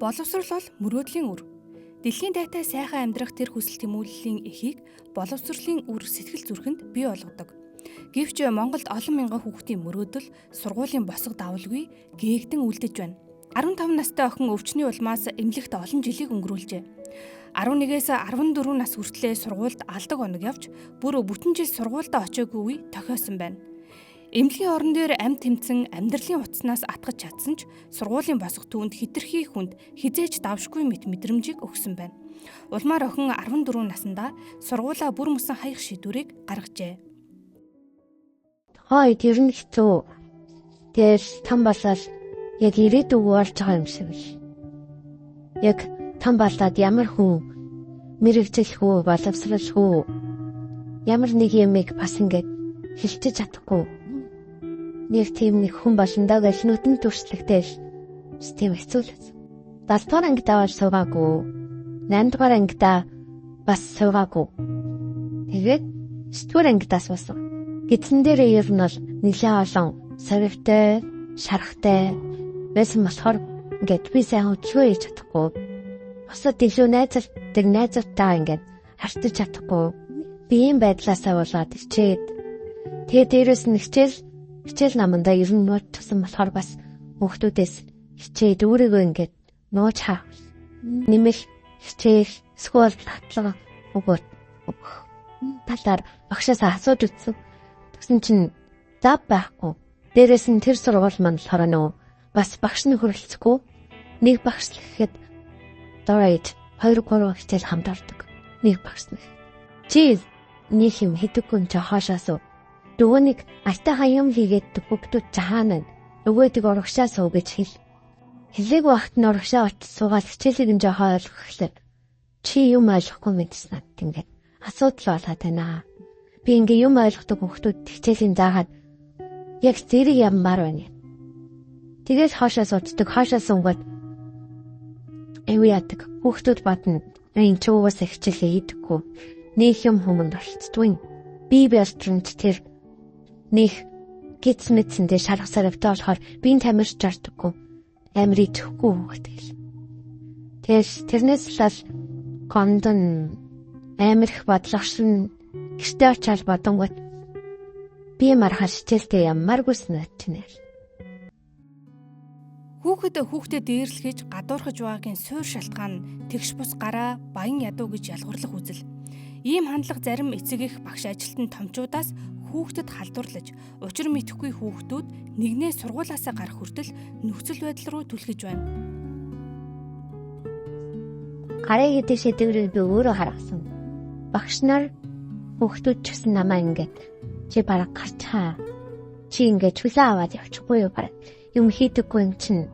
Боловсрол бол мөрөөдлийн үр. Дэлхийн дайтай сайхан амьдрах тэр хүсэл тэмүүллийн эхийг боловсролын үр сэтгэл зүрхэнд бий болгодог. Гэвч Монголд олон мянган хүүхдийн мөрөөдөл сургуулийн босго давалгүй гээгдэн үлдэж байна. 15 настай охин өвчний улмаас эмнэлэгт олон жилийг өнгөрүүлжээ. 11-ээс 14 нас хүртлээр сургуульд алдаг оног явж, бүр бүтэн жил сургуульдаа очиагүй үе тохиосон байна. Эмнэлгийн орон дээр амь тэмцэн амьдралын утаснаас атгаж чадсан ч сургуулийн босго түүнд хэтэрхий хүнд хэзээ ч давшгүй мэт мэдрэмжийг өгсөн байна. Улмаар охин 14 наснда сургуулаа бүр мөсөн хаях шийдвэрийг гаргажээ. Хой, тэр нь хэцүү. Тэгэл том болоод яг ирээдүйг болж байгаа юм шиг л. Яг том болоод ямар хүн мэргэжил хүү, боловсрол хүү, ямар нэг юмыг бас ингээд хэлчих чадахгүй. Нэг тийм нэг хүн болно даа гэж нүдэн дүрслэгтэй л тийм хэцүү л. 7 дугаар ангидаа бол суугаагүй. 8 дугаар ангидаа бас суугаагүй. Тэгээд 9 дугаар ангидаа суусан. Гэдсэн дээрээ ер нь бол нэлээд олон савивтай, шарахтай байсан болохоор ингээд би сайн хөдөлгөөн хийж чадахгүй. Бусад илүү найзалдаг найзуудтайгаа ингээд харьцаж чадахгүй. Би ийм байдлаасаа болоод хичээд, тэгээд дээрээс нь хичээл намандаа ер нь нууцсан болохоор бас хүүхдүүдээс хичээд өөрийгөө ингээд нууж хаа. Нэмэх хичээл, эсвэл татлага өгөөд өгөх талаар багшаасаа асууж үзсэн. Тэгсэн чинь зав байхгүй. Дээрээс нь тэр сургууль маань болохоор нөө бас багш нь хөрөлцөхгүй. Нэг багш л гэхэд доройд 2 3 хичээл хамт ордог. Нэг багш нь. Чи нэг юм хэдэггүй юм чи хоошоосоо. Нөгөө нэг айтайхан юм хийгээд хүүхдүүд чаана. Нөгөөдөг урагшаа суу гэж хэл. Хэлээг багт нь урагшаа очиж суугаад хичээлийг нь жоохоо ойлгох гэхлээр чи юм ойлгохгүй мэдсэн надад ингээд асуудал болоод байна. Би ингээ юм ойлгодог хүүхдүүд хичээлийн заагаад яг зэрэг ямаар байна. Тэгэл хоошоо сууддаг, хоошоо суугаад эв яадаг. Хүүхдүүд бодно. Энэ чи угаасаа хичээлээ хийдэггүй. Нэг юм хүмүүнд оролцдгүй. Би бэлтрэнд тэр нэг гиц мэдсэндээ шарах саравтай болохоор би тамирч жардаггүй. Амар идэхгүй хүүхэд гэл. Тэгэл тэрнээс л кондон амар их бодлогошин гэртээ очиад бодонгууд би маргааш хичээлдээ ямааргүй санагдчихнэ. Хүүхэд хүүхдэд дээрлэхэж гадуурхаж байгаагийн суур шалтгаан нь тэгш бус гараа баян ядуу гэж ялгуурлах үзэл. Ийм хандлага зарим эцэг эх багш ажилтан томчуудаас хүүхдэд халдварлаж, учир мэдэхгүй хүүхдүүд нэгнээ сургуулиасаа гарах хүртэл нөхцөл байдал руу түлхэж байна. Гараа гэдэг шийдвэрийг би өөрөө харгасан. Багш нар хүүхдүүд ч гэсэн намаа ингээд чи бараг гарчхаа. Чи ингээд чөлөө аваад явчихгүй юу бараг. Юм хийдэггүй юм чинь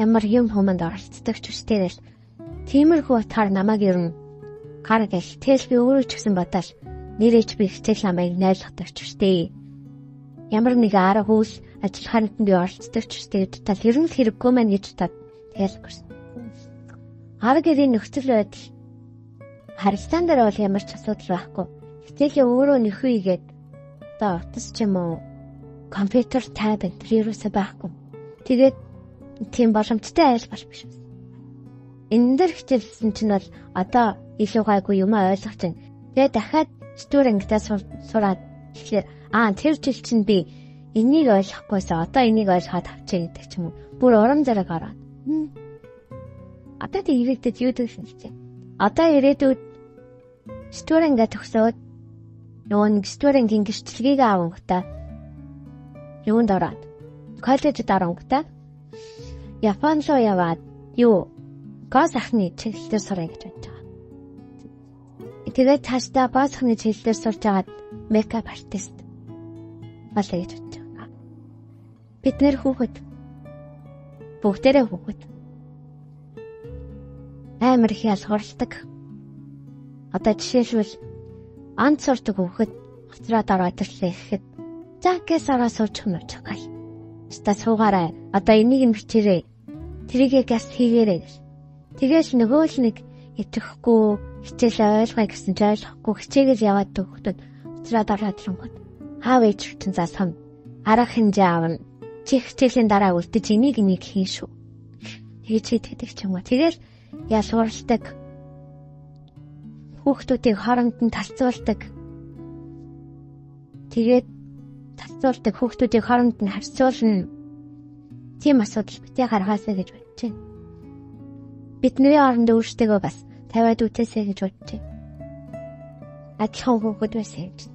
ямар юм хүмүүнд оролцдог ч үстэй л. Тиймэрхүү утгаар намайг ер нь гар гэл. Тэгэл би өөрөө ч гэсэн бодоол нэрээч би хичээл намайг найзлахдаг ч үстэй. Ямар нэг арга үйл ажиллагаанд би оролцдог ч үстэй гэдэг тал ер нь хэрэггүй маань гэж таад тэгэл гэрсэн. Гар гэрийн нөхцөл байдал харилцаан дээр бол ямар ч асуудал байхгүй. Хичээлээ өөрөө нөхөө игээд одоо утас ч юм уу компьютер, таб энэ төр ерөөсөө байхгүй. Тэгээд тийм боломжтой айл бол биш. Энэ дээр хичээлсэн чинь бол одоо илүү гайгүй юм ойлгож байна. Тэгээд дахиад студент ангидаа сураад тэгэхээр тэр жил чинь би энийг ойлгохгүйсэн одоо энийг ойлгоод авчаа гэдэг ч юм уу. Бүр урам зориг ороод. Одоо тэг ирээдүйд юу гэсэн чинь. Одоо ирээдүйд студент ангиа төгсөөд нөгөө нэг студентийн гэрчлэгийг авангуудаа юунд ороод коллежид оронгуудаа Япон руу яваад юу гоо сайхны чиглэлээр сурах гэж бодож байгаа. Тэгээд цаашдаа гоо сайхны чиглэлээр сурж агаад makeup artist болъё гэж бодож байгаа. Бид нэр хүүхэд бүгдээрээ хүүхэд амар их ялгуурладаг. Одоо жишээлбэл онц сурдаг хүүхэд хоцроод ороод ирлээ гэхэд за гэс ороо суучих юм уу гал. Ста суугаарай. Одоо энийг нь бичээрэй. Тэрийгээ газ хийгээрэй гэл. Тэгээл нөгөө л нэг итгэхгүй хичээлээ ойлгоё гэсэн ч ойлгохгүй хичээгээл яваад хүүхдүүд хоцроод ороод ирэнгүүт аав ээж чинь за сам арга хэмжээ авна. Чи хичээлийн дараа үлдэж энийг хийн шүү. Тэгж хийдэг ч юм уу. Тэгэл ялгуурладаг. Хүүхдүүдийг хооронд нь талцуулдаг. Тэгээд талцуулдаг хүүхдүүдийг хооронд нь харьцуулна. Тийм асуудал битгий гаргаасай гэж бодож байна. Бидний оронд өөрсдөө бас тавиад үзээсэй гэж бодож байна. Адилхан хүүхэд байсан юм чинь.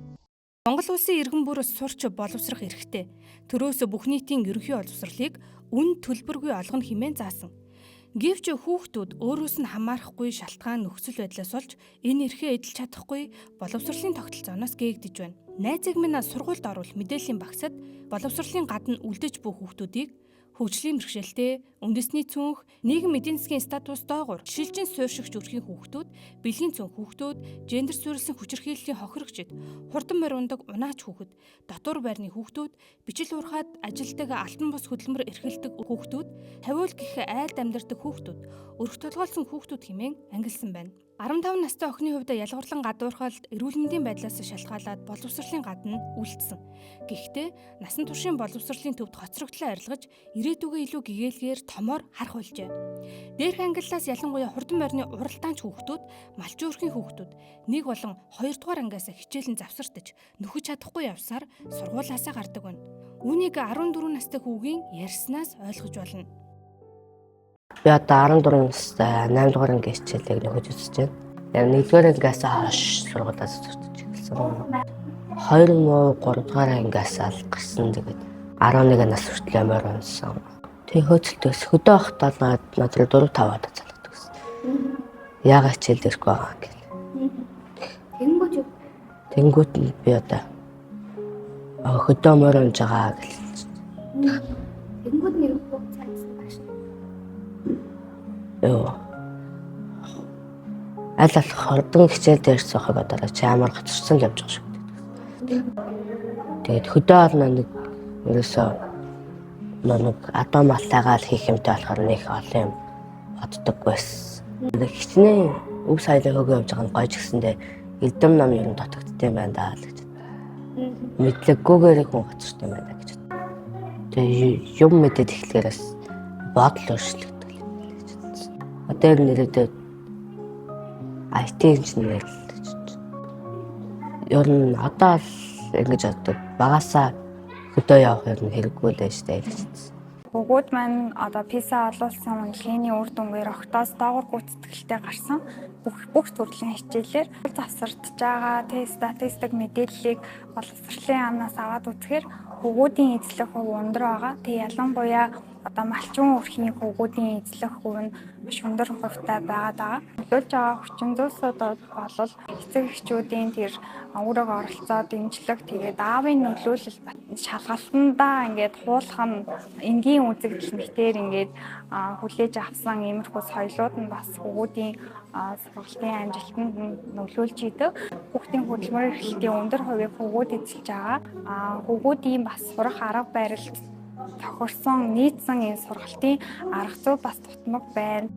Монгол улсын иргэн бүр сурч боловсрох эрхтэй. Төрөөс бүх нийтийн ерөнхий боловсролыг үн төлбөргүй олгоно хэмээн заасан. Гэвч хүүхдүүд өөрөөс нь хамаарахгүй шалтгаан нөхцөл байдлаас олж энэ эрхээ эдэлж чадахгүй боловсролын тогтолцооноос гээгдэж байна. Найзыг минь сургуульд оруул мэдээллийн багцад боловсролын гадна үлдэж буй хүүхдүүдийг хөгжлийн бэрхшээлтэй, үндэсний цүнх, нийгэм эдийн засгийн статус доогуур шилжин суурьшигч өрхийн хүүхдүүд, бэлгийн цүнх хүүхдүүд, гендер суурилсан хүчирхийллийн хохирогчид, хурдан морь унадаг унаач хүүхэд, дотуур байрны хүүхдүүд, бичил уурхаад ажилдаг алтан бус хөдөлмөр эрхэлдэг хүүхдүүд, хавиул гэх айлд амьдардаг хүүхдүүд, өрх толгойлсон хүүхдүүд хэмээн ангилсан байна. 15 настай охины хувьд ялгуурлан гадуурхалд эрүүл мэндийн байдлаас шалтгаалаад боловсролын гадна үлдсэн. Гэхдээ насан туршийн боловсролын төвд хоцрогдлоо арилгаж ирээдүгөө илүү гэгээлгээр томоор харах болжээ. Дээрх ангиллаас ялангуяа хурдан морины уралдаанч хүүхдүүд, малчин өрхийн хүүхдүүд нэг болон хоёрдугаар ангиас хичээлэн завсартаж нөхөж чадахгүй явсаар сургуулиасаа гардаг байна. Үүнийг 14 настай хүүгийн ярьснаас ойлгож болно. Би одоо 14 настай 8 дугаар ангийн хичээлийг нөхөж үзэж байна. Яг 1-р ангиас хойш сургуулиас зөрчиж эхэлсэн. 2 муу 3 дугаар ангиас ал гарсан. Тэгээд 11 нас хүртэл морь унсан. Тэг хөөцөлтөөс хөдөө байхдаа над руу 4 5 удаа залгадаг гэсэн. Яагаад хичээл дэрхгүй байгаа гэл. Тэнгүүт юу? Тэнгүүт нь би одоо хөдөө морь унж байгаа гэл. Тэнгүүд нь юу цаасан багш. Юу. Аль болох хурдан хичээл дээр суухыг бодороо чи амар гоцорсон л явж байгаа шүү дээ. Тэгээд хөдөө орно нэг ерөөсөө нэг адуу малтайгаа л хийх юмтай болохоор нэг олон юм боддог байсан. Нэг хичнээн өв соёлын хөөгөө явж байгаа нь гойж гэсэндээ элдэм ном ер нь дутагдсан юм байна даа л гэж. Мэдлэггүйгээр хүн гоцорсон юм байна гэж. Тэгээ юм мэдээд эхлэхээрээс бодол өөрчлөгдөв юм байна гэж бодсон. Одоо яг нэрээдээ IT инженер л гэж. Ер нь одоо л ингэж боддог. Багасаа хөдөө явах юм хэрэггүй л байж таа гэж бодсон. Хүүгүүд маань одоо PISA олуулсан үнэлгээний үр дүнгээр огтоос доогуур гүйцэтгэлтэй гарсан бүх төрлийн хичээлээр завсардж байгаа тест статистик мэдээллийг боловсролын яамнаас аваад үзэхээр хүүгүүдийн эзлэх хувь өндөр байгаа. Тэгээ ялангуяа одоо малчин өрхийн хүүгүүдийн эзлэх хувь нь маш өндөр хувьтай байгаад байгаа. Нөлөөлж байгаа хүчин зүйлсүүд бол эцэг эхчүүдийн тэр үүрэг оролцоо дэмжлэг, тэгээд аавын нөлөөлөл шалгалтандаа ингээд хуулах нь энгийн үзэгдэл мэтээр ингээд хүлээж авсан иймэрхүү соёлууд нь бас хүүгүүдийн сургалтын амжилтанд нөлөөлж идэг. Хүүхдийн хөдөлмөр эрхлэлтийн өндөр хувийг хүүгүүд эзэлж байгаа. Хүүгүүдийн бас сурах арга барил тохирсон нийцсэн энэ сургалтын арга зүй бас дутмаг байна.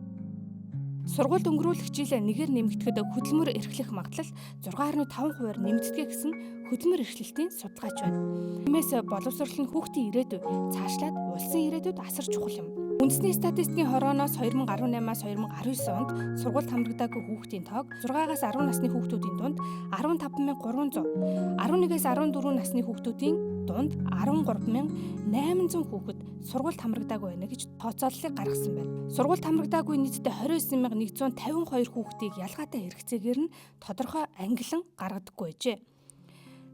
Сургуульд өнгөрүүлэх жил нэгээр нэмэгдэхэд хөдөлмөр эрхлэх магадлал 6.5%-аар нэмэгддэг гэсэн хөдөлмөр эрхлэлтийн судалгаач байна. Тиймээс боловсрол нь хүүхдийн ирээдүй, цаашлаад улсын ирээдүйд асар чухал юм. Үндэсний статистикийн хорооноос 2018-аас 2019 онд сургуульд хамрагдаагүй хүүхдийн тоог 6-аас 10 насны хүүхдүүдийн дунд 15300, 11-ээс 14 насны хүүхдүүдийн дунд 13800 хүүхэд сургуульд хамрагдаагүй байна гэж тооцооллыг гаргасан байна. Сургуульд хамрагдаагүй нийтдээ 29152 хүүхдийг ялгаатай хэрэгцээгээр нь тодорхой ангилан гаргадаггүй байжээ.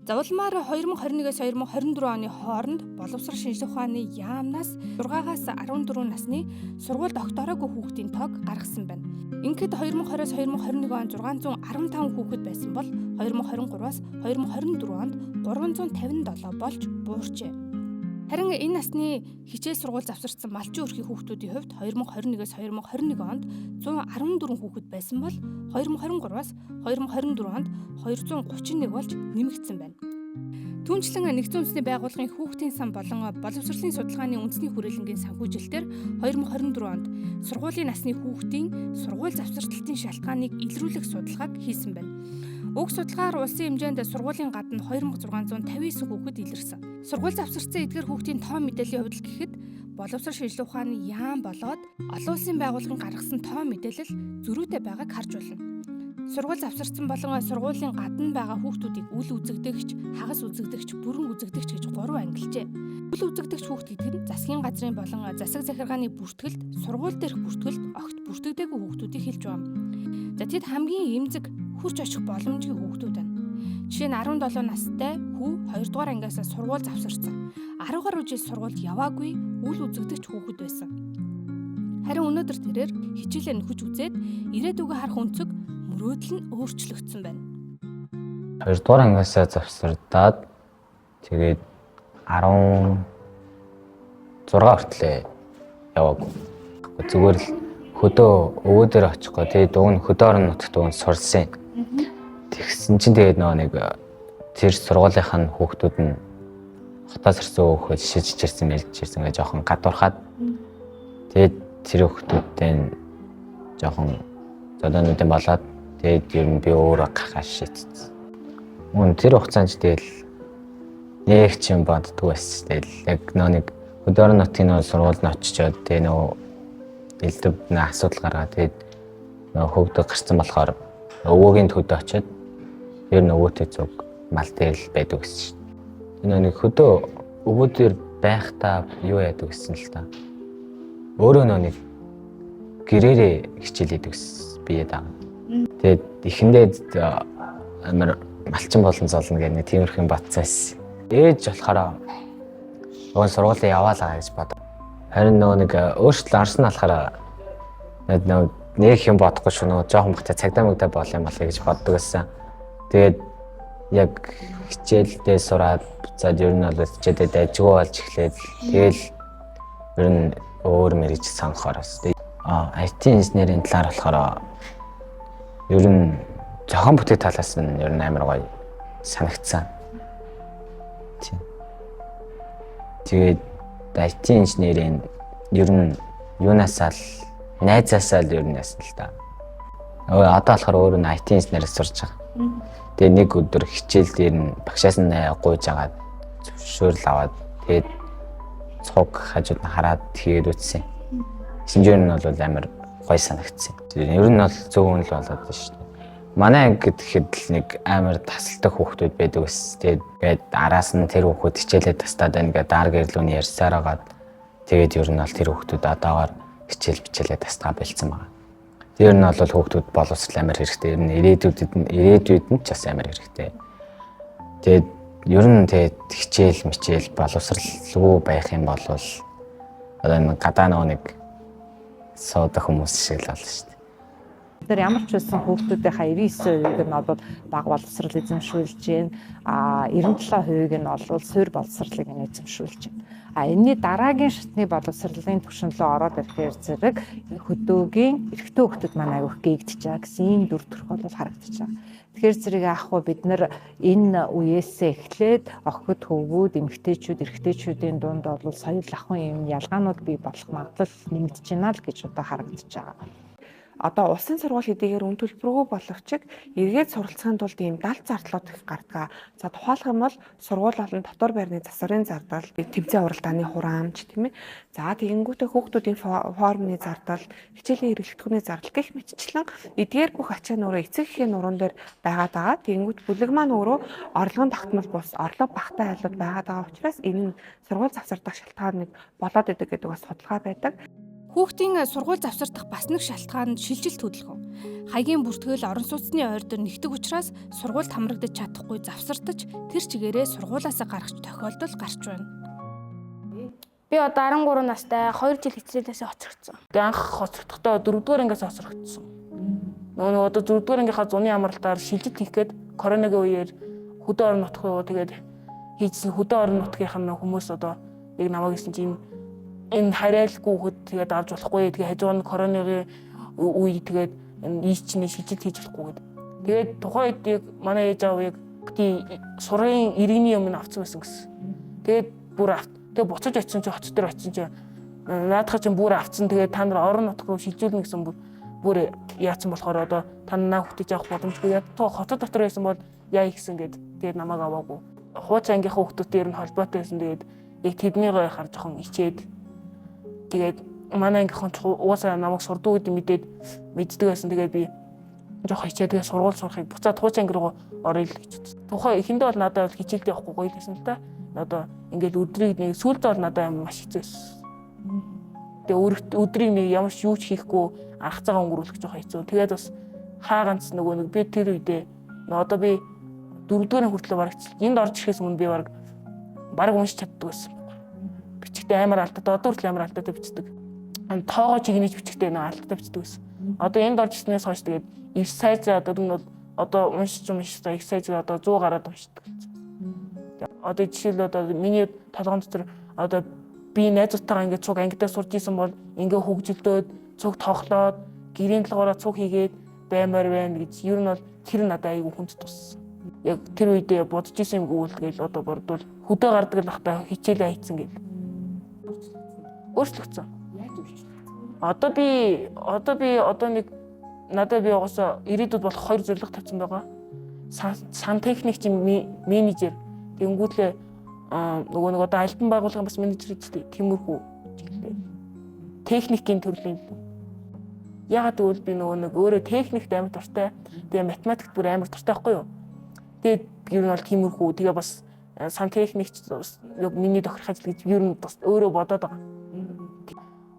За улмаар 2021-ээс 2024 оны хооронд боловсрол шинжлэх ухааны яамнаас 6-аас 14 насны сургуульд огт ороогүй хүүхдийн тоог гаргасан байна. Ингээд 2020-оос 2021 он 615 хүүхэд байсан бол 2023-аас 2024 онд 357 болж буурчээ. Харин энэ насны хичээл сургууль завсарсан малчин өрхийн хүүхдүүдийн хувьд 2021-ээс 2021 онд 114 хүүхэд байсан бол 2023-аас 2024 онд 231 болж нэмэгдсэн байна. Түүнчлэн нэгдсэн үндэсний байгууллагын хүүхдийн сан болон боловсролын судалгааны үндэсний хүрээлэнгийн санхүүжилтээр 2024 онд сургуулийн насны хүүхдийн сургууль завсардалтын шалтгааныг илрүүлэх судалгааг хийсэн байна. Уг судалгаар улсын хэмжээнд сургуулийн гадна 2659 хүүхэд илэрсэн. Сургууль завсарсан эдгээр хүүхдийн тоон мэдээллийн хувьд л гэхэд Боловсрол шинжилгээ ухааны яам болоод олон улсын байгууллагын гаргасан тоо мэдээлэл зөрүүтэй байгааг харж байна. Сургууль завсарсан болон сургуулийн гадна байгаа хүүхдүүдийг үл үзэгдэгч, хагас үзэгдэгч, бүрэн үзэгдэгч гэж гурван ангилжээ. Үл үзэгдэгч хүүхд гэдэг нь засгийн газрын болон засаг захиргааны бүртгэлд, сургууль дээрх бүртгэлд огт бүртгэдэггүй хүүхдүүдийг хэлж байгаа. За, тэд хамгийн эмзэг, хурж очих боломжгүй хүүхдүүд байна. Жишээ нь 17 настай хүү 2 дугаар ангиас сургууль завсарсан. 10 гаруй жил сургуульд яваагүй үл үзэгдэгч хүүхэд байсан. Харин өнөөдөр тэрээр хичээлээ нөхөж үзээд ирээдүгөө харах өнцөг, мөрөөдөл нь өөрчлөгдсөн байна. 2 дугаар ангиасаа завсардаад, тэгээд 16 хүртлээ яваагүй. Зүгээр л хөдөө өвөө дээр очихгүй. Тэгээд уг нь хөдөө орон нутагт уг нь сурсан. Тэгсэн чинь тэгээд нөгөө нэг тэр сургуулийнх нь хүүхдүүд нь хотоос ирсэн хөөхөд шижиж ирсэн, мэлж ирсэн гэж жоохон гадуурхаад, тэгээд тэр хүүхдүүдтэй нь жоохон зодоонуудын болоод, тэгээд ер нь би өөрөө гарахаа шийдсэн. Үн тэр хугацаанд тэгэл нэг ч юм боддгоо байсан. Тэгэл яг нөө нэг хөдөө орон нутгийн нөө сургуульд нь очичоод, тэгээ нөө элдв нөө асуудал гаргаад, тэгээд нөө хөвгдөг гарсан болохоор өвөөгийн хөдөө очиод ер нь өвөөтэй зүг мал дээр л байдаг гэсэн чинь. Нөө нэг хөдөө өвөө дээр байхдаа юу яадаг гэсэн л та. Өөрөө нөө нэг гэрээрээ хичээл хийдэг гэсэн бие даа. Тэгээд эхэндээ амар малчин болон золно гэх нэг тиймэрхэн батсан байсан. Ээж болохоор уг нь сургуулаа яваалаа гэж бодов. Харин нөгөө нэг өөрчлөлт орсон болохоор нөгөө нэг юм бодохгүй шүү, нөгөө жоохон бахта цагдаа мэгдаа бол юм болъё гэж боддог гэсэн. Тэгээд яг хичээлдээ сураад буцаад ер нь бол хичээлдээ дайжгүй болж эхлээд, тэгэл ер нь өөр мэрэгж сонгохоор бас. IT инженерийн талаар болохоор ер нь зохион бүтээх талаас нь ер нь амар гоё санагдсан. Тийм. Тэгээд IT инженерийн ер нь юунаасаа л, найзаасаа л ер нь яасан л та. Одоо болохоор өөрөө нь IT инженерээс сурж байгаа. Тэгээд нэг өдөр хичээл дээр нь багшаас нь гуйж агаад зөвшөөрөл аваад, тэгээд цуг хажууд нь хараад тэгээд үтсэн. Шинжээр нь бол амар гоё санагдсан. Ер нь бол зөв үн л болоод байна шүү дээ. Манай анги гэхэд л нэг амар тасалдаг хүүхдүүд байдаг ус. Тэгээд гээд араас нь тэр хүүхэд хичээлээ тастаад байна гэдэг даар гэрлүүний ярьсаар агаад, тэгээд ер нь бол тэр хүүхдүүд одоогоор хичээл бичээлээ тастгаа болцсон байгаа. Тэр нь бол хүүхдүүд боловсрал амар хэрэгтэй. Ер нь ирээдүйд нь ирээдүйд нь ч бас амар хэрэгтэй. Тэгээд ер нь тэгээд хичээл мичээл боловсралгүй байх юм бол одоо энэ гадаа нөгөө нэг суудаг хүмүүс шиг л болно шүү дээ. Тэр ямар ч байсан хүүхдүүдийнхаа 99% нь бол бага боловсрал эзэмшүүлж байна. А 97% нь бол суурь боловсролыг нь эзэмшүүлж байна. А энэний дараагийн шатны боловсролын түвшин рүү ороод ирэхээр зэрэг хөдөөгийн эрэгтэй хүүхдүүд маань аягүй их гээгдэж байгаа гэсэн ийм дүр төрх бол харагдаж байгаа. Тэгэхээр зэрэг яах вэ, бид нар энэ үеэсээ эхлээд охид хөвгүүд, эмэгтэйчүүд, эрэгтэйчүүдийн дунд бол соёл ахуйн юм ялгаанууд бий болох магадлал нэмэгдэж байна л гэж одоо харагдаж байгаа. Одоо улсын сургууль хэдийгээр үн төлбөргүй боловч эргээд суралцахын тулд ийм далд зардлууд их гардаг. За, тухайлах юм бол сургууль болон дотор байрны засварын зардал, тэмцээн уралдааны хураамж, тийм ээ. За, тэгэнгүүтээ хүүхдүүдийн формны зардал, хичээлийн хэрэглэгдэхүүний зардал гэх мэтчлэн эдгээр бүх ачаа нүрээ эцэг эхийн нуруунд дээр байгаад байгаа. Тэгэнгүүт бүлэг маань өөрөө орлогын тогтмол бус, орлого багатай айлууд байгаад байгаа учраас энэ нь сургууль завсардах шалтгаан нэг болоод идэг гэдэг бас судалгаа байдаг. Хүүхдийн сургууль завсардах бас нэг шалтгаан нь шилжилт хөдөлгөөн. Хаягийн бүртгэл орон сууцны ойр дээр нэгдэг учраас сургуульд хамрагдаж чадахгүй завсардаж, тэр чигээрээ сургуулиасаа гарах тохиолдол гарч байна. Би одоо 13 настай, 2 жил хичээлээсээ хоцрогдсон. Тэгээ анх хоцрогдохдоо 4-р ангиас хоцрогдсон. Нөгөө одоо 4-р ангийнхаа зуны амралтаар шилжилт хийх гээд коронагийн үеэр хөдөө орон нутг руу тэгээд хийжсэн. Хөдөө орон нутгийнх нь хүмүүс одоо яг намайг гэсэн чинь энэ харьяалгүй хөхөд тэгээд авч болохгүй. Тэгээ хажуу нь коронагийн үе, тэгээд ийч чинь шилжилт хийж болохгүй гэдэг. Тэгээд тухайн үед яг манай ээж аав яг бити сурын иргэний юм авцсан байсан гэсэн. Тэгээд бүр тэгээ буцаж очисон чи хот дээр очисон чи наадах чинь бүр авцсан. Тэгээд та нар орон нутг руу шилжүүлнэ гэсэн бүр яатсан болохоор одоо та наа хүүхдээ авах боломжгүй. Ядтаа хотод дотор байсан бол яа ихсэн гэд тэгээд намайг аваагүй. Хуучин ангийнхаа хүүхдүүдтэй ер нь холбоотой байсан. Тэгээд яг тэднийгээ харж жоохон ичээд Тэгээд манай ангийнхан ч угаасаа намайг сурдуу гэдэг мэдээд мэддэг байсан. Тэгээд би жоох хичээдгээ сургууль сурахыг буцаад хуучин анги руу орё л гэж бодсон. Тухайн эхэндээ бол надад бол хичээлдээ явахгүй гоё л байсан л та. Одоо ингээл өдрийг нэг сүүлдээ бол надад амар маш хэцүү байсан. Тэгээ өдрийг нэг ямар ч юу ч хийхгүй арга цагаан өнгөрүүлэх жоох хэцүү. Тэгээд бас хаа ганц нөгөө нэг би тэр үедээ одоо би дөрөвдүгээр хүртэл бараг энд орж ирэхээс өмнө би бараг уншиж чаддаг байсан. Бичгтээ амар алдаатай, одоо хүртэл амар алдаатай бичдэг. Тоогоо чигнэж бичгтээ нэг алдаатай бичдэг байсан. Одоо энд орж ирснээс хойш тэгээд их сайзаа одоо нь бол одоо уншиж уншиж их сайзаа одоо 100 гараад уншдаг болсон. Одоо жишээл одоо миний толгойн дотор одоо би найзуудтайгаа ингээд цуг ангидаа сурж исэн бол ингээ хөгжилдөөд цуг тоглоод гэрийн толгоороо цуг хийгээд баймаар байна гэж ер нь бол тэр надад айгүй хүнд туссан. Яг тэр үедээ бодож исэн юм гүйл тэгэл одоо бордвол хөдөө гардаг л бахта хичээлээ хийцэн гэл. Өөрчлөгдсөн. Одоо би одоо нэг надад би угаасаа ирээдүйд болох хоёр зорилго тавьсан байгаа. Сантехникийн менежер тэгэнгүүтлээ нөгөө нэг одоо альбан байгууллагын бас менежер гэдэг тиймэрхүү чиглэлээр. Техникийн төрлийн л. Ягаад гэвэл би нөгөө нэг өөрөө техникт амар дуртай. Тэгээ математикт бүр амар дуртай байхгүй юу? Тэгээд ер нь бол тиймэрхүү. Тэгээ бас сантехникч яг миний тохирох ажил гэж ер нь бас өөрөө бодоод байгаа.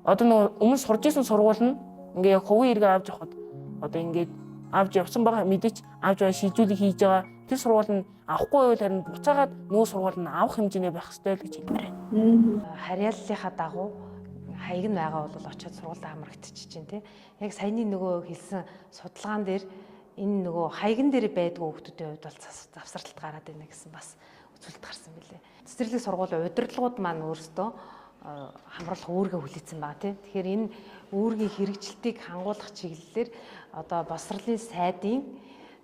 Одоо нөгөө өмнө сурж исэн сургууль нь ингээ яг хувийн эргээ авч явахад одоо ингээд авч явсан байгаа мэдээч авч байгаа шийдвүлийг хийж байгаа тэр сургууль нь авахгүй байвал харин буцаагаад нөгөө сургууль нь авах хэмжээний байх ёстой л гэж хэлмээр байна. Харьяаллынхаа дагуу хаяг нь байгаа бол очиод сургуультай хамрагдчих чинь тий. Яг саяны нөгөө хэлсэн судалгаан дээр энэ нөгөө хаяган дээр байдгүй хүмүүсийн хувьд бол завсралт гараад байна гэсэн бас үзүүлэлт гарсан билээ. Цэцэрлэг сургуулийн удирдлагууд маань өөрсдөө хамруулах үүргээ хүлээсэн байгаа тий. Тэгэхээр энэ үүргийн хэрэгжилтийг хангуулах чиглэлээр одоо боловсролын сайдын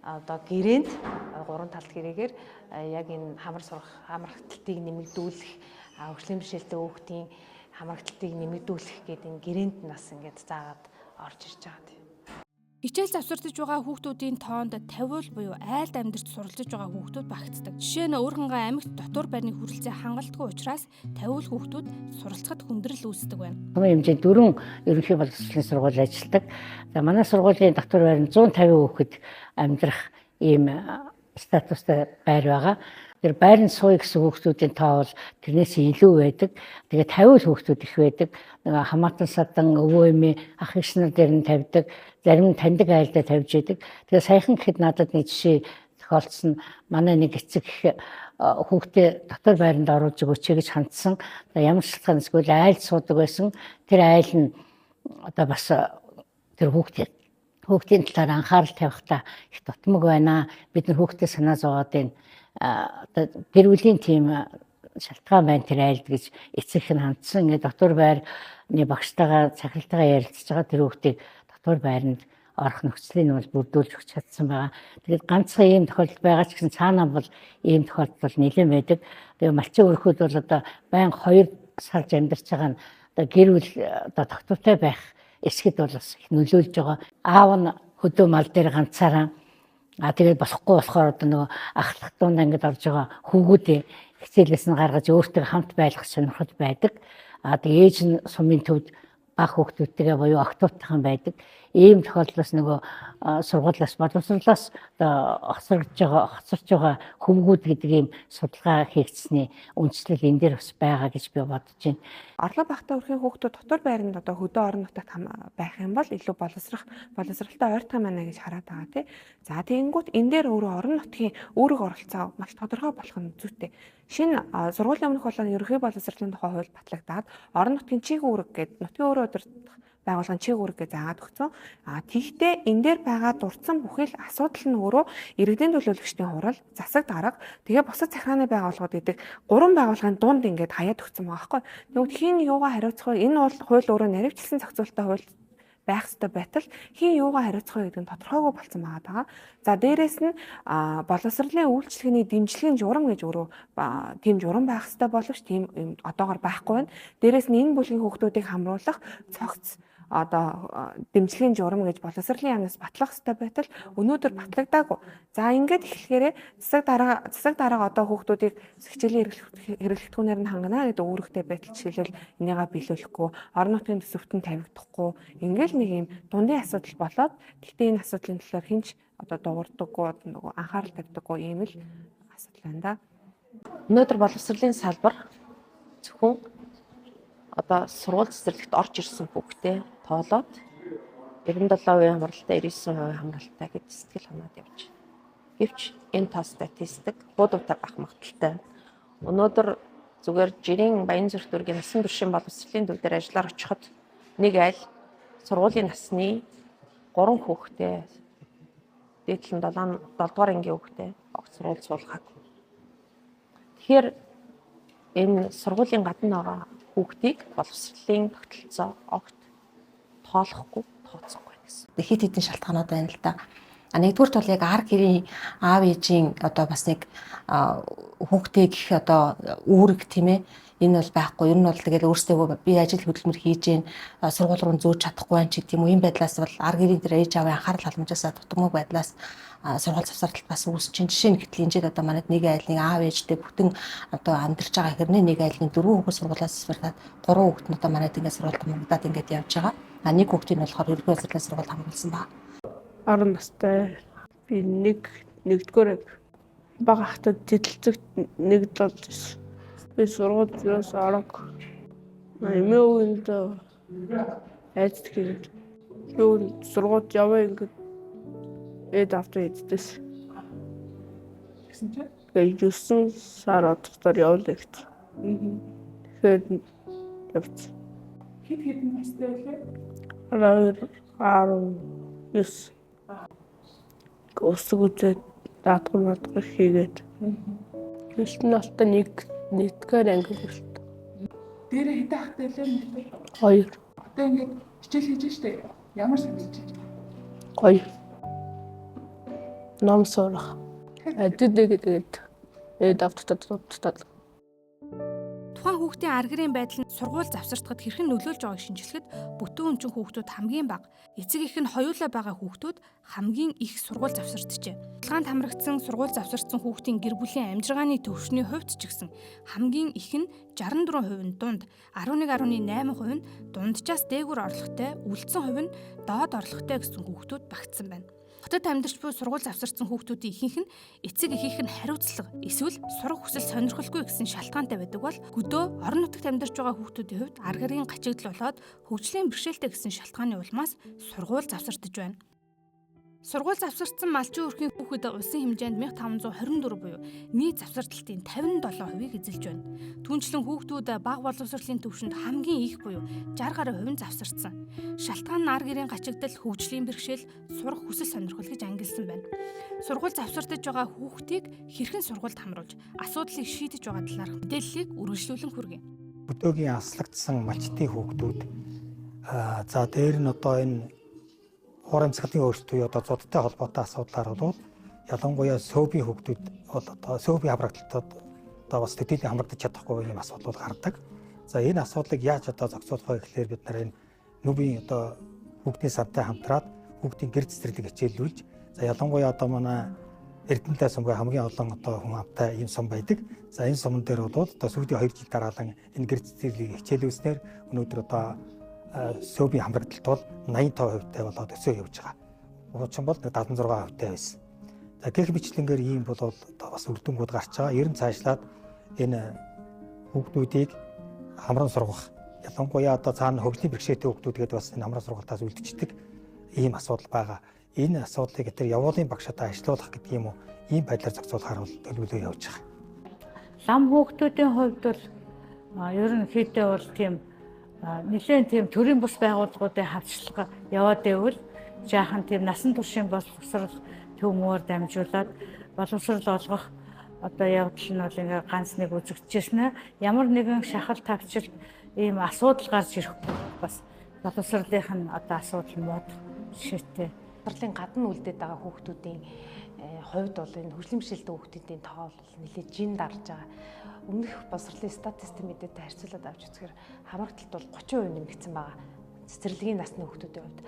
одоо гэрээнд гурван талт гэрээгээр яг энэ хамар сурах хамрагдалтыг нэмэгдүүлэх, хөгжлийн бэрхшээлтэй хүүхдийн хамрагдалтыг нэмэгдүүлэх гэдэг энэ гэрээнд нь бас ингээд заагаад орж ирж байгаа тий. Хичээл завсардаж байгаа хүүхдүүдийн тоонд 50% буюу айлд амьдарч суралцж байгаа хүүхдүүд багтдаг. Жишээ нь Өөрхөнгийн аймагт дотуур байрны хүрэлцээ хангалтгүй учраас 50% хүүхдүүд суралцахад хүндрэл үүсдэг байна. Томын хэмжээнд 4 ерөнхий боловсролын сургууль ажилладаг. За манай сургуулийн дотуур байр нь 150 хүүхэд амьдрах ийм статустай байр байгаа. Тэр байранд сууя гэсэн хүүхдүүдийн тоо бол тэрнээс илүү байдаг. Тэгээд 50 хүүхдүүд их байдаг. Нэг хамаатан садан өвөө эмээ ах эгч нар дээр нь тавьдаг. Зарим нь таньдаг айлдаа тавьж идэг. Тэгээд саяхан гэхэд надад нэг жишээ тохиолдсон. Манай нэг эцэг их хүүхдээ дотор байранд оруулж өгөөч гэж хандсан. Ямар шалтгаан эсвэл айлд суудаг байсан. Тэр айл нь одоо бас тэр хүүхдийн талаар анхаарал тавихтаа их дутмаг байна. Бид нар хүүхдээ санаа зовоод байна. Одоо гэр бүлийн тийм шалтгаан байна тэр айлд гэж эцэг нь хандсан. Ингээд дотор байрны багштайгаа цахилтайгаа ярилцж байгаа тэр хүүхдийг дотор байранд орох нөхцөлийг нь бол бүрдүүлж өгч чадсан байгаа. Тэгээд ганцхан ийм тохиолдол байгаа ч гэсэн цаанаа бол ийм тохиолдол бол нэлээд байдаг. Тэгээд малчин өрхүүд бол одоо байнга 2 сарж амьдарч байгаа нь одоо гэр бүл одоо тогтвортой байх эсэхэд бол бас их нөлөөлж байгаа. Аав нь хөдөө мал дээр ганцаараа тэгээд болохгүй болохоор одоо нөгөө ахлах дунд ангид орж байгаа хүүгүүдээ хичээлээс нь гаргаж өөртөө хамт байлгах сонирхол байдаг. Тэгээд ээж нь сумын төвд баг хүүхдүүдтэйгээ буюу октоотойхон байдаг. Ийм тохиолдлоос нөгөө сургуулиас боловсрлоос одоо хоцорж байгаа хөвгүүд гэдэг ийм судалгаа хийгдсэний үндслэл энэ дээр бас байгаа гэж би бодож байна. Орлого багатай өрхийн хүүхдүүд дотор байранд одоо хөдөө орон нутагт байх юм бол илүү боловсралтай ойртох юм байна гэж хараад байгаа тий. За тэгэнгүүт энэ дээр өөрөө орон нутгийн үүрэг оролцоо маш тодорхой болох нь зүйтэй. Шинэ сургуулийн өмнөх болон ерөнхий боловсролын тухай хууль батлагдаад орон нутгийн чиг үүрэг гэдэг нутгийн өөрөө удирдах байгууллагын чиг үүрэг гэж заагаад өгсөн. Тэгэхдээ энэ дээр байгаа дурдсан бүхэл асуудал нь өөрөө иргэдийн төлөөлөгчдийн хурал, засаг дарга, тэгээ бусад захирааны байгууллагууд гэдэг гурван байгууллагын дунд ингээд хаяад өгсөн байгаа байхгүй. Тэгвэл хин юугаа хариуцах вэ? Энэ бол хууль өөрөө наривчлсан зохицуулттай хууль байх ёстой байтал хин юугаа хариуцах вэ гэдэг нь тодорхойгүй болсон байгаа даа. За дээрэс нь боловсролын үйлчилгээний дэмжлэгийн журам гэж өөрөө тийм журам байх ёстой боловч тийм одоогор байхгүй байна. Дээрэс нь энэ бүлгийн хүүхдүүдийг хамруулах цогц одоо дэмжлэгийн журам гэж боловсролын яамнаас батлах ёстой байтал өнөөдөр батлагдаагүй. За ингээд эхлэхээрээ засаг дарга одоо хүүхдүүдийг хичээлийн хэрэглэгдэхүүнээр нь хангана гэдэг үүрэгтэй байтал жишээлбэл энийгээ биелүүлэхгүй, орон нутгийн төсөвт нь тавигдахгүй, ингээл нэг юм дундын асуудал болоод гэхдээ энэ асуудлын талаар хэн ч одоо дуурдаггүй, нөгөө анхаарал тавьдаггүй ийм л асуудал байна да. Өнөөдөр боловсролын салбар зөвхөн одоо сургууль цэцэрлэгт орж ирсэн хүүхдээ тоолоод 97% хамралтай, 99% хамралтай гэж сэтгэл ханаад явж байна. Гэвч энэ тоо статистик хуудавтай байх магадaltaй. Өнөөдөр зүгээр жирийн Баянзүрх дүүргийн насан туршийн боловсролын төв дээр ажиллаар очиход нэг айл сургуулийн насны 3 хүүхдээ дээдл нь 7 дугаар ангийн хүүхдээ огт сургууль суулгаагүй. Тэгэхээр энэ сургуулийн гадна байгаа хүүхдийг боловсролын тогтолцоо огт тоолохгүй, тооцохгүй байна гэсэн. Хэд хэдэн шалтгаанууд байна л да. А нэгдүгüрт бол яг ар гэрийн аав ээжийн одоо бас нэг хүүхдээ гих одоо үүрэг тийм ээ энэ бол байхгүй. Ер нь бол тэгэл өөрсдөө би ажил хөдөлмөр хийж гин сургууль руу зөөж чадахгүй байх ч гэдэг юм уу. Энэ байдлаас бол ар гэрийн дээр ээж аавын анхаарал халамжаасаа дутмаг байдлаас сургууль завсардалт бас үүсэж чинь. Жишээ нь гэтэл энэ жил одоо манайд нэг айлын аав ээжтэй бүтэн одоо амьдарч байгаа хэрнээ нэг айлын 4 хүүхэд сургуулиас завсардаад 3 хүүхэд нь одоо манайд ингээд сургуульд хамрагдаад ингээд явж байгаа. А нэг хүүхдийн болохоор ерөнхий боловсролын сургуульд хамруулсан ба. 10 настай. Би нэгдүгээр бага ахтад тэдэлцэгт нэгд болж ирсэн. Би сургууль юус орог. Эмээ өвөнд айцдаг юм. Юу сургууль яваа ингээд ээд автаа иддээс. Тэгсэн чинь тэгээд 9 сар одохтоор явуулаа гэсэн. Тэгэхээр явц. Хэд хэдэн настай байлээ? 12 19. Өсөг үзээд даатгал мадгал хийгээд. Хэлтэн алтан нэгдүгээр анги хүрэлт. Дээрээ хэдэн ахтай лээ? 2. Одоо ингээд хичээл хийж штэ. Ямар санагдаж байна? Гоё. Ном сурах. Ажид тэгээд ээд автод тутаад. Тухайн хүүхдийн ар гэрийн байдал нь сургууль завсардахад хэрхэн нөлөөлж байгааг шинжлэхэд бүтэн өнчин хүүхдүүд хамгийн бага, эцэг эх нь хоёулаа байгаа хүүхдүүд хамгийн их сургууль завсарджээ. Судалгаанд хамрагдсан сургууль завсардсан хүүхдийн гэр бүлийн амжиргааны түвшний хувьд ч гэсэн хамгийн их нь 64% нь дунд, 11.8% нь дунджаас дээгүүр орлоготой, үлдсэн хувь нь доод орлоготой гэсэн хүүхдүүд багтсан байна. Хотод амьдарч буй сургууль завсардсан хүүхдүүдийн ихэнх нь эцэг эхийнх нь хариуцлага эсвэл сурах хүсэл сонирхолгүй гэсэн шалтгаантай байдаг бол хөдөө орон нутагт амьдарч байгаа хүүхдүүдийн хувьд ар гэрийн гачигдал болоод хөгжлийн бэрхшээлтэй гэсэн шалтгааны улмаас сургууль завсардаж байна. Сургууль завсардсан малчин өрхийн хүүхэд улсын хэмжээнд 1524 буюу нийт завсардалтын 57%-ийг эзэлж байна. Түүнчлэн хүүхдүүд бага боловсролын түвшинд хамгийн их буюу 60 гаруй хувь нь завсардсан. Шалтгаан нь ар гэрийн гачигдал, хөгжлийн бэрхшээл, сурах хүсэл сонирхол гэж ангилсан байна. Сургууль завсардаж байгаа хүүхдийг хэрхэн сургуульд хамруулж асуудлыг шийдэж байгаа талаарх мэдээллийг үргэлжлүүлэн хүргье. Хөдөөгийн аслагдсан малчтын хүүхдүүд за дээр нь одоо энэ уур амьсгалын өөрчлөлт одоо зудтай холбоотой асуудлаар бол ялангуяа сөөбийн хүүхдүүд бол одоо сөөбийн хамрагдалтад одоо бас төдийлөн хамрагдаж чадахгүй юм асуудал гардаг. За энэ асуудлыг яаж одоо зохицуулах вэ гэхлээр бид нар энэ нүбийн одоо хүүхдийн сантай хамтраад хүүхдийн гэр цэцэрлэг хичээллүүлж за ялангуяа одоо манай Эрдэнэтэй сумгаа хамгийн олон одоо хүн амтай ийм сум байдаг. За энэ суман дээр бол одоо сүүлийн 2 жил дараалан энэ гэр цэцэрлэгийг хичээлүүлснээр өнөөдөр одоо сөөбийн хамрагдалт бол 85%-тай болоод өсөө явж байгаа. Хуучин бол 76%-тай байсан. За гэх мэтлэнгээр ийм бол одоо бас үр дүнгууд гарч байгаа. Ер нь цаашлаад энэ хүүхдүүдийг хамран сургах, ялангуяа одоо цаана хөгжлийн бэрхшээлтэй хүүхдүүд гэдэг бас энэ хамран сургалтаас үлдчихдэг ийм асуудал байгаа. Энэ асуудлыг тэр явуулын багшаатай ажилуулах гэдэг юм уу, ийм байдлаар зохицуулахаар бол төлөвлөгөө явж байгаа. Лам хүүхдүүдийн хувьд бол ерөнхийдөө бол тийм нэлээд тийм төрийн бус байгууллагуудын хавчлага яваад байвал жаахан тийм насан туршийн боловсрол төвмөр дамжуулаад боловсрол олгох одоо явдал нь бол ингээ ганц нэг үзэгдэжсэн. Ямар нэгэн шахал тавчилт ийм асуудал гарч ирэхгүй бас боловсролынх нь одоо асуудал мууд жишээтэй. Боловсролын гадна үлдээд байгаа хүүхдүүдийн хувьд бол энэ хөгжлийн бэрхшээлтэй хүүхдүүдийн тоо бол нэлээд жин дарж байгаа. Өмнөх боловсролын статистик мэдээтэй харьцуулаад авч үзэхээр хамрагдалт бол 30% нэмэгдсэн байгаа. Цэцэрлэгийн насны хүүхдүүдийн хувьд.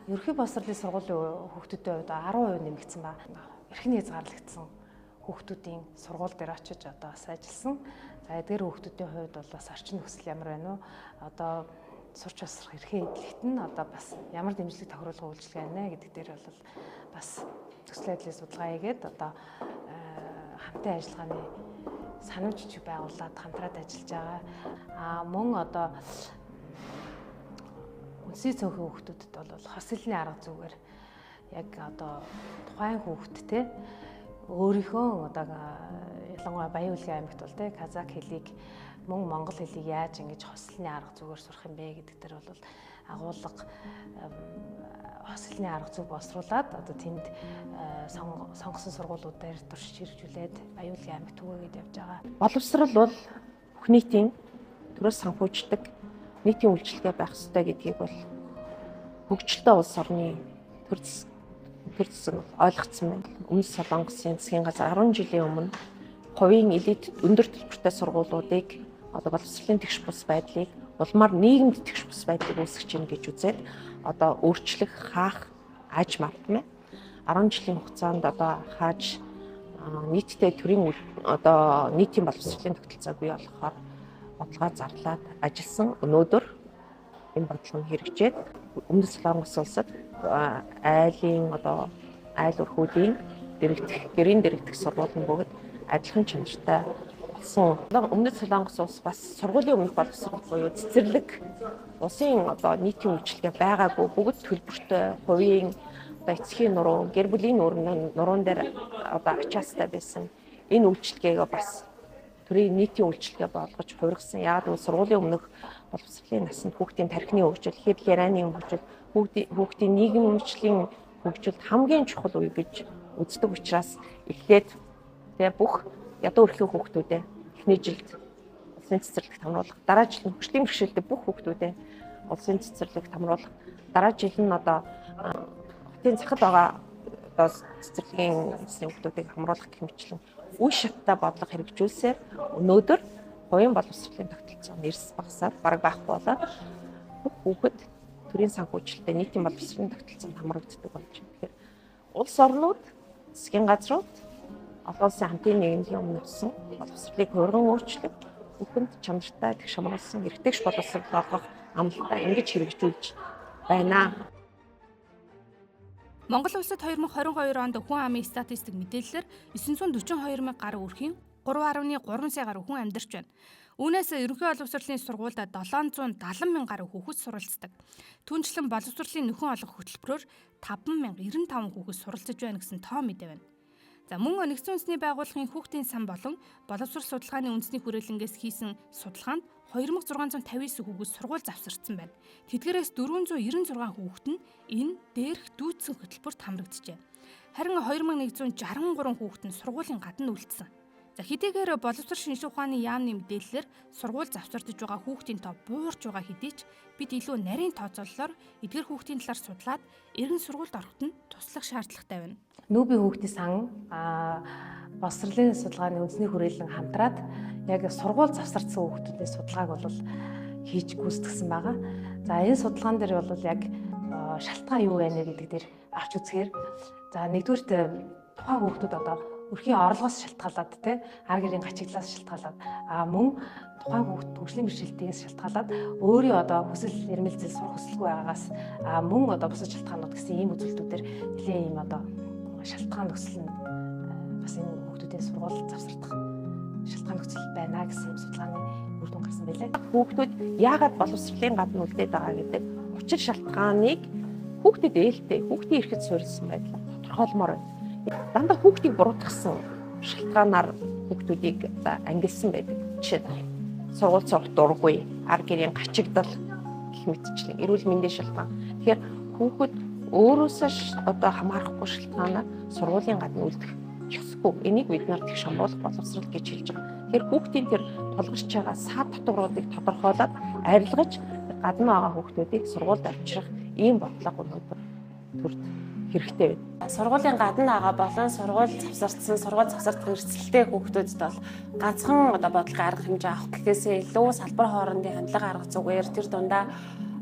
Ерөнхий боловсролын сургуулийн хүүхдүүдийн хувьд 10% нэмэгдсэн байна. Эрх нь хязгаарлагдсан хүүхдүүдийн сургууль дээр очиж одоо бас ажилласан. За эдгээр хүүхдүүдийн хувьд бол бас орчин нөхцөл ямар байна вэ? Одоо сурч босрох эрхээ эдлэгт нь одоо бас ямар дэмжлэг тохируулах үйлчилгээ байна гэдэг дээр бол бас төсөл ажлын судалгаа хийгээд одоо хамтын ажиллагааны санамж жижиг байгуулад хамтраад ажиллаж байгаа. Мөн одоо үнсий цөөхөн хүүхдүүдэд бол хос хэлний арга зүгээр яг одоо тухайн хүүхэд те өөрийнхөө одоо ялангуяа Баян-Үлгийн аймагт бол те казак хэлийг мөн монгол хэлийг яаж ингэж хос хэлний арга зүгээр сурах юм бэ гэдэг дээр бол агуулга хос хэлний арга зүй боловсруулад одоо тэнд сонгосон сургуулиуд дээр туршиж хэрэгжүүлээд Баян-Үлгийн аймагт түгээгээд явж байгаа. Боловсрал бол бүх нийтийн төрөөс санхүүждэг нийтийн үйлчилгээ байх ёстой гэдгийг бол хөгжилтэй улс орны төр засаг ойлгоцсон байна. Өмнөд Солонгосын засгийн газар 10 жилийн өмнө хувийн элит өндөр төлбөртэй сургуулиудыг одоо боловсролын тэгш бус байдлыг улмаар нийгэмд тэгш бус байдлыг үүсгэж гин гэж үзээд одоо өөрчлөх, хаах аж мартмаа. 10 жилийн хугацаанд одоо хааж нийтдээ төрийн одоо нийтийн боловсролын тогтолцоог бий болгохоор бодлогоо зарлаад ажилласан. Өнөөдөр энэ бодлого нь хэрэгжээд Өмнөд Солонгос улсад айлын одоо айл өрхүүдийн дэрэгдэх, гэрийн дэрэгдэх сургууль нь бүгд адилхан чанартай болсон. Өмнөд Солонгос улс бас сургуулийн өмнөх боловсрол буюу цэцэрлэг улсын одоо нийтийн үйлчилгээ байгаагүй, бүгд төлбөртэй хувийн одоо эцгийн нуруу, гэр бүлийн нуруун дээр одоо ачаастай байсан. Энэ үйлчилгээгээ бас төрийн нийтийн үйлчилгээ болгож хувиргасан. Яг нь сургуулийн өмнөх боловсролын насанд хүүхдийн тархины хөгжил, хэл ярианы хөгжил, хүүхдийн нийгэмшлийн хөгжилд хамгийн чухал үе гэж үздэг учраас эхлээд тэгээ бүх ядуу өрхийн хүүхдүүдээ эхний жилд улсын цэцэрлэгт хамруулах, дараа жил нь хөгжлийн бэрхшээлтэй бүх хүүхдүүдээ улсын цэцэрлэгт хамруулах, дараа жил нь одоо хотын цахад байгаа одоо цэцэрлэгийн насны хүүхдүүдийг хамруулах гэх мэтчлэн үе шаттай бодлого хэрэгжүүлсээр өнөөдөр хувийн боловсролын тогтолцоо нэрс багасаад бараг байхгүй болоод бүх хүүхэд төрийн санхүүжилттэй нийтийн боловсролын тогтолцоонд хамрагддаг болж байна. Тэгэхээр улс орнууд, засгийн газрууд олон улсын хамтын нийгмийн өмнө авсан боловсролыг хувирган өөрчлөх, бүхэнд чанартай тэгш хамруулсан эрхтгш боловсрол олгох амлалтаа ингэж хэрэгжүүлж байна. Монгол улсад 2022 онд хүн амын статистик мэдээллээр 942 мянга гаруй өрхийн 3.3 сая гаруй хүн амьдарч байна. Үүнээс ерөнхий боловсролын сургуульд 770 мянга гаруй хүүхэд суралцдаг. Түүнчлэн боловсролын нөхөн олгох хөтөлбөрөөр 5095 хүүхэд суралцж байна гэсэн тоо мэдээ байна. За мөн нэгдсэн үндэсний байгууллагын хүүхдийн сан болон боловсрол судалгааны үндэсний хүрээлэнгээс хийсэн судалгаанд 2659 хүүхэд сургууль завсардсан байна. Тэдгээрээс 496 хүүхэд нь энэ дээрх дүйцсэн хөтөлбөрт хамрагджээ. Харин 2163 хүүхэд нь сургуулийн гадна үлдсэн. За хэдийгээр боловсрол шинжилгээ ухааны яамны мэдээллээр сургууль завсардж байгаа хүүхдийн тоо буурч байгаа хэдий ч бид илүү нарийн тооцооллоор эдгээр хүүхдийн талаар судлаад эргэн сургуульд ороход нь туслах шаардлагатай байна. Нүүбийн хүүхдийн сан боловсролын судалгааны үндэсний хүрээлэн хамтраад яг сургууль завсардсан хүүхдүүдийн судалгааг бол хийж гүйцэтгсэн байгаа. За энэ судалгаан дээр бол яг шалтгаан юу байна гэдэг дээр авч үзэхээр за нэгдүгээрт тухайн хүүхдүүд одоо өрхийн орлогоос шалтгаалаад те ар гэрийн гачигдлаас шалтгаалаад мөн тухайн хүүхд хөгжлийн бэрхшээлтээс шалтгаалаад өөрийн одоо хүсэл эрмэлзэл сурах хүсэлгүй байгаагаас мөн одоо бусад шалтгаанууд гэсэн ийм үзүүлэлтүүдээр нэлээд ийм одоо шалтгаан нөхцөл нь бас энэ хүүхдүүдийн сургууль завсардах шалтгаан нөхцөл байна гэсэн ийм судалгааны үр дүн гарсан байлээ. Хүүхдүүд яагаад боловсролын гадна үлдээд байгаа гэдэг учир шалтгааныг хүүхдэд ээлтэй, хүүхдийн эрхэд суурилсан байдлаар тодорхойлмоор байна. Дандаа хүүхдийг буруутгасан шалтгаанаар хүүхдүүдийг ангилсан байдаг. Жишээ нь сургууль сурах дургүй, ар гэрийн гачигдал гэх мэтчлэн эрүүл мэндийн шалтгаан. Тэгэхээр хүүхэд өөрөөсөө одоо хамаарахгүй шалтгаанаар сургуулийн гадна үлдэх ёсгүй. Энийг бид нар тэгш хамруулах боловсрол гэж хэлж байгаа. Тэгэхээр хүүхдийн тэр тулгарч байгаа саад татваруудыг тодорхойлоод арилгаж гадна байгаа хүүхдүүдийг сургуульд авчрах ийм бодлого өнөөдөр төрд хэрэгтэй байна. Сургуулийн гадна байгаа болон сургууль завсардсан, сургууль завсардах эрсдэлтэй хүүхдүүдэд бол ганцхан одоо бодлогын арга хэмжээ авах гэхээсээ илүү салбар хоорондын хандлага арга зүгээр тэр дундаа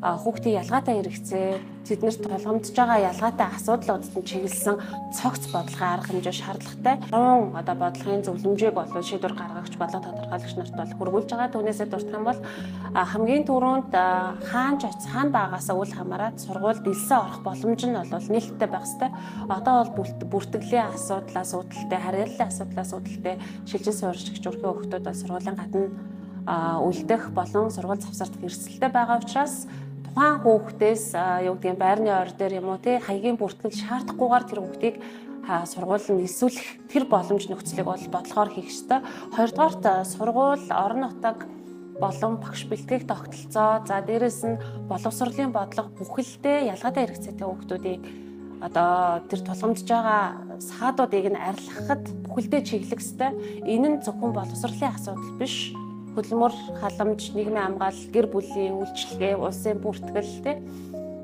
Хүүхдийн ялгаатай хэрэгцээ, тэднэрт тулгамдж байгаа ялгаатай асуудлуудад нь чиглэсэн цогц бодлогын арга хэмжээ шаардлагатай. 100 одоо бодлогын зөвлөмжийг бол шийдвэр гаргагч, бодлого тодорхойлогч нарт бол хүргүүлж байгаа. Түүнээсээ дурдах юм бол хамгийн түрүүнд хаан ч оц хаан багаасаа үл хамааран сургуульд элсэн орох боломж нь бол нээлттэй байх ёстой. Одоо бол бүртгэлийн асуудлаас үүдэлтэй, харьяаллын асуудлаас үүдэлтэй шилжин суурьшигч өрхийн хүүхдүүд бол сургуулийн гадна үлдэх болон сургууль завсардах эрсдэлтэй байгаа учраас тухайн хүүхдээс юу гэдгийг байрны ойр дээр юм уу те хаягийн бүртгэл шаардахгүйгээр тэр хүүхдийг сургууль нь элсүүлэх тэр боломж нөхцөлийг бол бодлогоор хийх ёстой. Хоёрдугаарт сургууль, орон нутаг болон багш бэлтгэх тогтолцоо, за дээрэс нь боловсролын бодлого бүхэлдээ ялгаатай хэрэгцээтэй хүүхдүүдийг одоо тэр тулгамдж байгаа саадуудыг нь арилгахад бүхэлдээ чиглэх ёстой. Энэ нь зөвхөн боловсролын асуудал биш. Хөдөлмөр халамж, нийгмийн хамгаалал, гэр бүлийн үйлчилгээ, улсын бүртгэл, тэ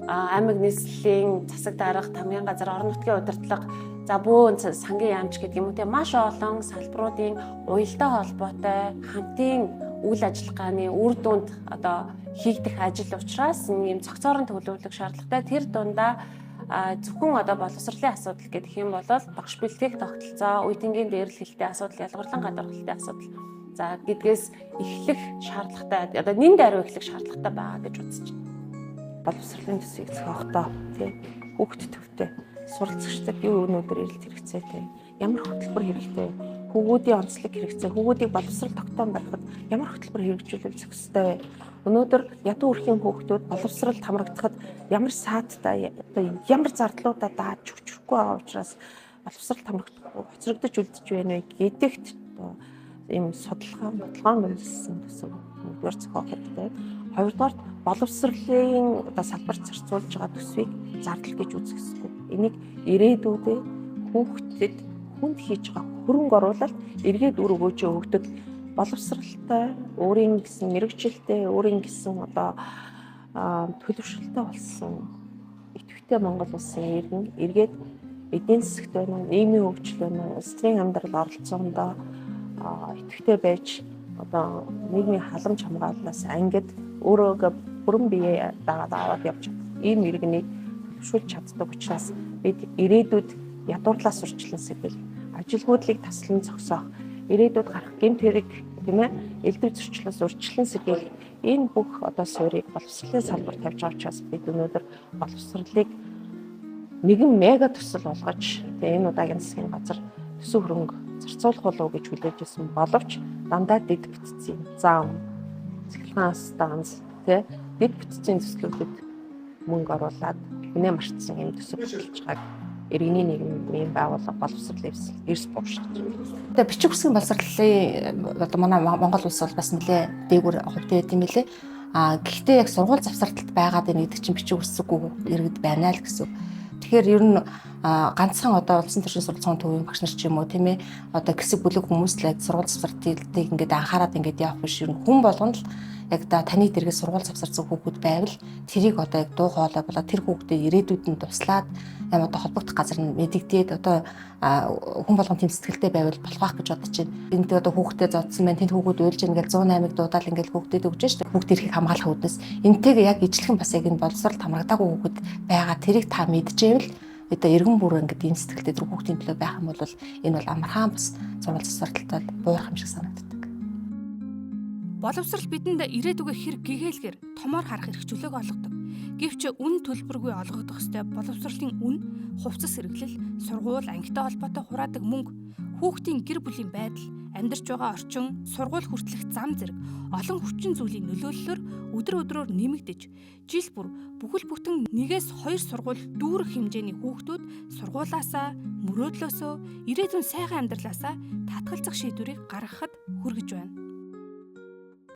аймаг нийслэлийн засаг дарга, тамгын газар, орон нутгийн удирдлага, за бөөн сангийн яамч гэдэг юм уу те маш олон салбаруудын уялдаа холбоотой хамтын үйл ажиллагааны үр дүнд одоо хийгдэх ажил учраас ийм цогцоорон төлөвлөх шаардлагатай. Тэр дундаа зөвхөн одоо боловсролын асуудал гэдэг юм бол багш бэлтгэх тогтолцоо, үе тэнгийн дээрлэлтэй асуудал, ялгуурлан гадуурхалтай асуудал за гэдгээс эхлэх шаардлагатай, одоо нэн даруй эхлэх шаардлагатай байгаа гэж үзэж байна. Боловсролын төсвийг зохиохдоо тий хүүхд төвтэй суралцагчдад юу өнөөдөр эрэлт хэрэгцээтэй, ямар хөтөлбөр хэрэгтэй, хүүгүүдийн онцлог хэрэгцээ, хүүгүүдийг боловсрол тогтоон барихад ямар хөтөлбөр хэрэгжүүлэл зохистой вэ? Өнөөдөр ядуу өрхийн хүүхдүүд боловсролд хамрагдахад ямар саадтай, одоо ямар зардлуудаа дааж өчрөхгүй байгаа учраас боловсролд хамрагдахгүй хоцрогдож үлдэж байна вэ гэдэгт одоо ийм судалгаа, бодлогоор мөрөлсөн төсөв нэгдүгээр зохиох хэрэгтэй. Хоёрдугаарт боловсролын одоо салбарт зарцуулж байгаа төсвийг зардал гэж үзэх ёсгүй. Энийг ирээдүйдээ хүүхдэд хүнд хийж байгаа хөрөнгө оруулалт, эргээд үр өгөөжөө өгдөг боловсралтай, өөрийн гэсэн мэрэгжилтэй, өөрийн гэсэн одоо төлөвшөлттэй болсон идэвхтэй Монгол улсын иргэн эргээд эдийн засагт байна уу, нийгмийн хөгжил байна уу, улс төрийн амьдрал оролцоондоо идэвхтэй байж одоо нийгмийн халамж хамгааллаас ангид өөрөөгөө бүрэн бие дагаад аваад явж чадах ийм иргэнийг төлөвшүүлж чаддаг учраас бид ирээдүйд ядуурлаас урьдчилан сэргийлэх, ажилгүйдлийг таслан зогсоох, ирээдүйд гарах гэмт хэрэг тийм элдв зөрчлөөс урьдчилан сэргийлэх энэ бүх одоо суурийг боловсролын салбар тавьж байгаа учраас бид өнөөдөр боловсролыг нэгэн мега төсөл болгож тэгээ энэ удаагийн засгийн газар төсөв хөрөнгө зарцуулах болов гэж хүлээж ирсэн боловч дандаа дэд бүтцийн зам, цахилгаан станц тий дэд бүтцийн төслүүдэд мөнгө оруулаад хүнээ мартсан юм төсөв хөтөлж байгааг иргэний нийгмийн байгууллага боловсрол эрс буушдаг. Тэгээ бичиг үсгийн боловсролын одоо манай Монгол улс бол бас нэлээ дээгүүр хувьтай байд юм билээ. А гэхдээ яг сургууль завсардалт байгаад байна гэдэг чинь бичиг үсггүй иргэд байна л гэсэн. Тэгэхээр ер нь ганцхан одоо улсын төршин суралцсан төвийн багш нар ч юм уу тийм ээ одоо хэсэг бүлэг хүмүүс л яг сургууль завсардалтыг ингээд анхаарад ингээд явах биш, ер нь хүн болгоно л яг да таны дэргэд сургууль завсарсан хүүхэд байвал тэрийг одоо яг дуу хоолой болоо тэр хүүхдэд ирээдүйд нь туслаад ямар одоо холбогдох газар нь мэдэгдээд одоо хүн болгон тийм сэтгэлтэй байвал болох байх гэж бодож байна. Энд одоо хүүхдэд зодсон байна. Тэнд хүүхэд уйлж байна гэж 108-ыг дуудаал ингээд хүүхдэд өгч штэ. Хүүхд эрхийг хамгаалах үүднээс энтэйгээ яг ижлэхэн бас яг энэ боловсролд хамрагдаагүй хүүхэд байгаа тэрийг та мэдчихэвэл одоо эргэн бүр ингээд ийм сэтгэлтэй тэр хүүхдийн төлөө байх юм бол энэ бол амархан бас сургууль завсардалтад буурах юм шиг санагддаг. Боловсрол бидэнд ирээдүгэ хэр гэгээлгээр томоор харах эрх чөлөөг олгодог. Гэвч үн төлбөргүй олгогдох ёстой боловсролын үн, хувцас хэрэглэл, сургууль, ангитай холбоотой хураадаг мөнгө, хүүхдийн гэр бүлийн байдал, амьдарч байгаа орчин, сургууль хүртэлх зам зэрэг олон хүчин зүйлийн нөлөөллөөр өдөр өдрөөр нэмэгдэж, жил бүр бүхэл бүтэн 1-2 сургууль дүүрэх хэмжээний хүүхдүүд сургуулаасаа, мөрөөдлөөсөө, ирээдүйн сайхан амьдралаасаа татгалзах шийдвэрийг гаргахад хүргэж байна.